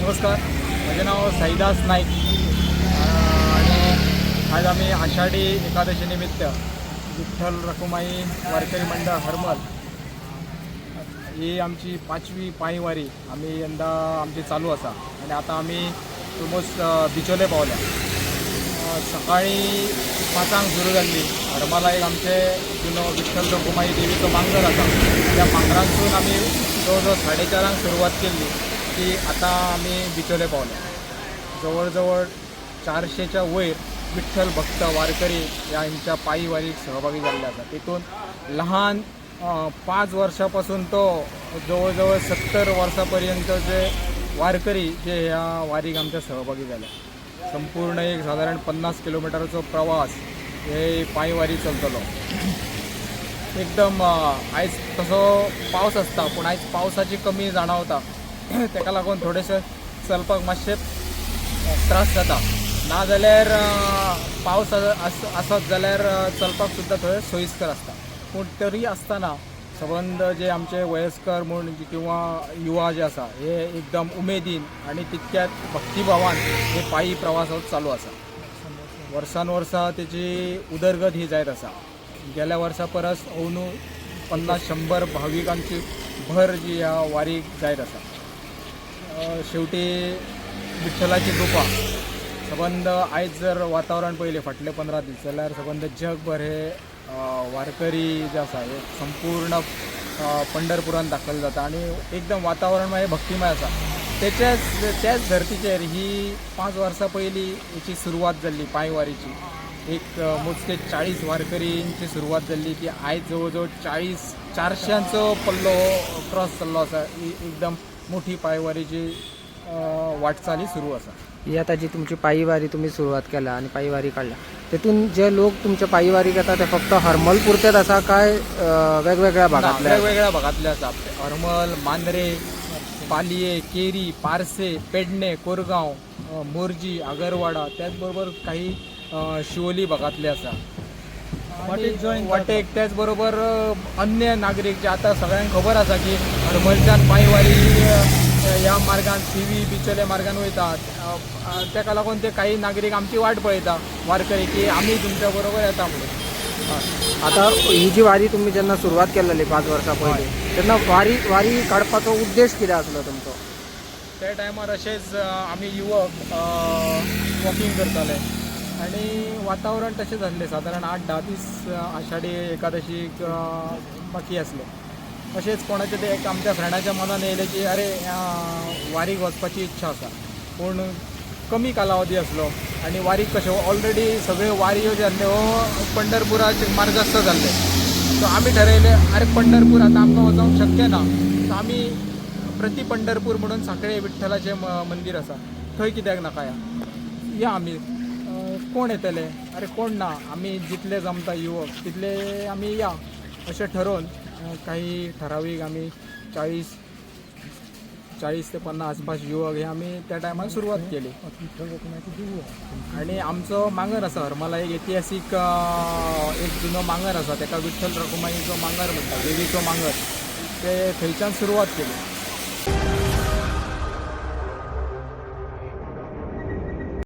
नमस्कार, म्हजें नांव साईदास नायक आनी आयज आमी आषाढी एकादशी निमित्त विठ्ठल रखुमाई वारकरी मंडळ हरमल ही आमची पांचवी पांयवारी आमी यंदा आमची चालू आसा आनी आतां आमी ऑलमोस्ट बिचोले पावल्या. सकाळीं 5 सुरू जाल्ली. हरमला एक आमचे जुनो विठ्ठल रखुमाई देवीचो मांगर आसा, त्या मांगरांतसून आमी जवळ जवळ 4:30 सुरवात केल्ली ती आतां आमी बिचोले पावल्या. जवळ जवळ 400च्या वयर विठ्ठल भक्त वारकरी ह्या आमच्या पायी वारीक सहभागी जाल्ले आसा. तितून लहान 5 वर्सां पासून तो जवळ जवळ 70 वर्सां पर्यंत जे वारकरी जे ह्या वारीक आमच्या सहभागी जाले. संपूर्ण एक सादारण 50 किलोमिटराचो प्रवास हे पांयवारी चलतलो. एकदम आयज तसो पावस आसता, पूण आयज पावसाची कमी जाणवता. तेका लागून थोडेशें चलपाक मातशें त्रास जाता, नाजाल्यार पावस आसत जाल्यार चलपाक सुद्दां थोडें सोयीस्कर आसता. पूण तरी आसतना सबंद जे आमचे वयस्कर म्हूण किंवा युवा जे आसा, हे एकदम उमेदीन आनी तितक्याच भक्तिभावान हे पायी प्रवास हो चालू आसा. वर्सान वर्सा तेची उदरगत ही जायत आसा. गेल्या वर्सा परस अंदू 50-100 भाविकांची भर जी ह्या वारीक जायत आसा. शेवटी विठ्ठलाची कृपा. सबंद आयज जर वातावरण पळयलें फाटले 15 दीस जाल्यार सबंद जगभर हे वारकरी जे आसा हे संपूर्ण पंढरपुरान दाखल जाता आनी एकदम वातावरण मागीर भक्तिमय आसा. तेच्याच त्याच धर्तीचेर ही 5 वर्सां पयलीं हेची सुरवात जाल्ली पांयवारीची. एक मोजके 40 वारकरींची सुरवात जाल्ली ती आयज जवळ जवळ 400चो पल्लो क्रॉस जाल्लो आसा. ही एकदम मोठी पांयवारीची वाटचाली सुरू आसा. ही आता जी तुमची पायीवारी तुम्ही सुरवात केल्या आणि पायीवारी काडल्या, तेतून जे लोक तुमच्या पायीवारीक येता ते फक्त हरमल पुरतेच आसा काय वेगवेगळ्या ना, भागांतले? वेगवेगळ्या भागांतले आसा. हरमल, मांद्रे, पालये, केरी, पार्से, पेडणे, कोरगांव, मोरजी, आगरवाडा, त्याच बरोबर काही शिवोली भागांतले आसा. वाटेक join वाटेक त्याच बरोबर अन्य नागरीक जे आतां सगळ्यांक खबर आसा की हरमलच्यान पांयवारी ह्या मार्गान थिवी बिचोले मार्गान वयता, तेका लागून ते काही नागरीक आमची वाट पळयता वारकरी की आमी तुमच्या बरोबर येता म्हणून. आता ही जी वारी तुम्ही जेन्ना सुरवात केलेली 5 वर्सां पयलीं, तेन्ना वारी वारी काडपाचो उद्देश कितें आसलो तुमचो? त्या टायमार अशेंच आमी युवक वॉकिंग करताले आनी वातावरण तशें जाल्लें. सादारण 8-10 दीस आषाढी एकादशीक बाकी आसले. अशेंच कोणाच्या ते एक आमच्या फ्रेंडाच्या मनान येयलें की अरे, वारीक वचपाची इच्छा आसा, पूण कमी कालावधी आसलो आनी वारीक कशें ऑलरेडी सगळ्यो वारयो ज्यो आसल्यो हो पंढरपुराचे मार्गस्थ जाल्ले. सो आमी ठरयलें, अरे पंढरपूर आतां आमकां वचोंक शक्य ना, सो आमी प्रति पंढरपूर म्हणून सांखळे विठ्ठलाचें मंदीर आसा, थंय कित्याक नाका या या आमी. कोण येतले? अरे कोण ना, आमी जितले जमता युवक तितले आमी या अशें ठरोवन काही ठरावीक आमी 40 ते 50 आसपास युवक हे आमी त्या टायमार सुरवात केली. आनी आमचो मांगर आसा हरमला, एक इतिहासीक एक जुनो मांगर आसा, ताका विठ्ठल रखुमाईचो मांगर म्हणटा, देवीचो मांगर. ते थंयच्यान सुरवात केली.